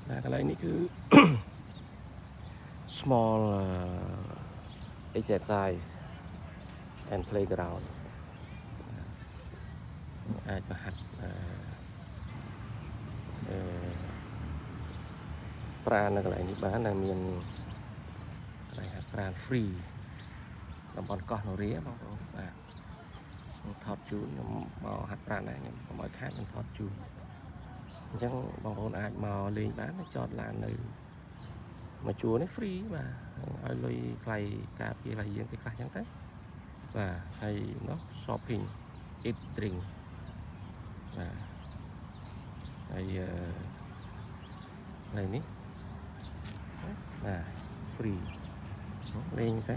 បាទកន្លែងនេះគឺ small exercise and playground អាចមកហាត់អឺអឺប្រាណនៅកន្លែងនេះបានដែលមានកន្លែងហាត់ប្រាណ free តំបន់កោះនរាបងប្អូនបាទខ្ញុំថតជូនខ្ញុំមកហាត់ប្រាណដែរខ្ញុំកុំឲ្យខាតខ្ញុំថតជូនអញ្ចឹងបងប្អូនអាចមកលេងបានចតឡាននៅមួយជួរនេះ free បាទឲ្យលុយថ្លៃការពារថ្លៃយានគេខ្លះអញ្ចឹងទៅបាទហើយនោះ shopping, eat, drink បាទហើយអឺកន្លែងនេះបាទ free លេងទៅ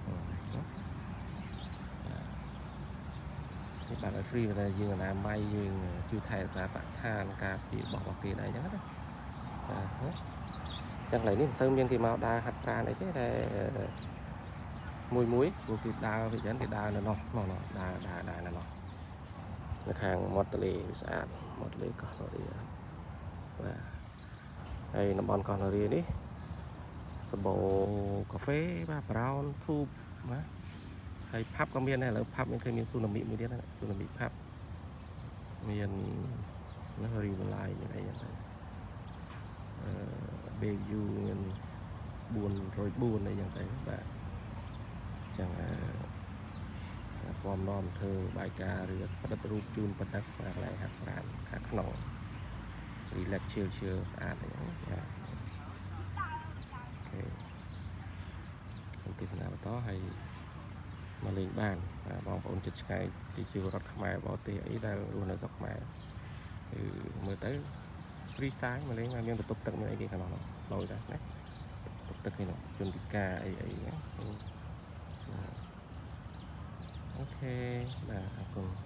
បាទនេះបាទឲ្យ free តែយើងអនាម័យយើងជួយថែរក្សាបរិស្ថានការពារបោះរបស់គេដែរអញ្ចឹងណាបាទចឹងកន្លែងនេះមិនសូវមានគេមកដើរហាត់ប្រាណអីទេតែមួយមួយព្រោះគេដើរវាចឹងគេដើរនៅនោះនោះនោះដើរដើរដើរនៅនោះនៅខាងមាត់ទន្លេវាស្អាតមាត់ទន្លេកោះនរាបាទហើយតំបន់កោះនរានេះសបោកាហ្វេបាទ brown tube បាទហើយ pub ក៏មានដែរឥឡូវ pub មានឃើញមានស៊ូណាមីមួយទៀតណាស៊ូណាមី pub មាននោះរីវឡាយមានអីចឹងទៅអឺ Bayview មាន404អីចឹងទៅបាទអញ្ចឹងអឺពំនាំធ្វើបាយការឬផ្ដិតរូបជូនបណ្ឌិតបាទកន្លែងហាត់ប្រាណខាងក្នុង relax, chill chill ស្អាតអីហ្នឹងបាទ OK ខ្ញុំទស្សនាបន្តហើយមកលេងបានបាទបងប្អូនចិត្តឆ្ងាយទីជារដ្ឋខ្មែរបរទេសអីដែលរស់នៅស្រុកខ្មែរគឺមើលទៅ free style មកលេងមកមានបន្ទប់ទឹកមានអីគេខាងនោះឡយដែរណាបន្ទប់ទឹកនេះជនពិការអីអីណាOK បាទអរគុណ។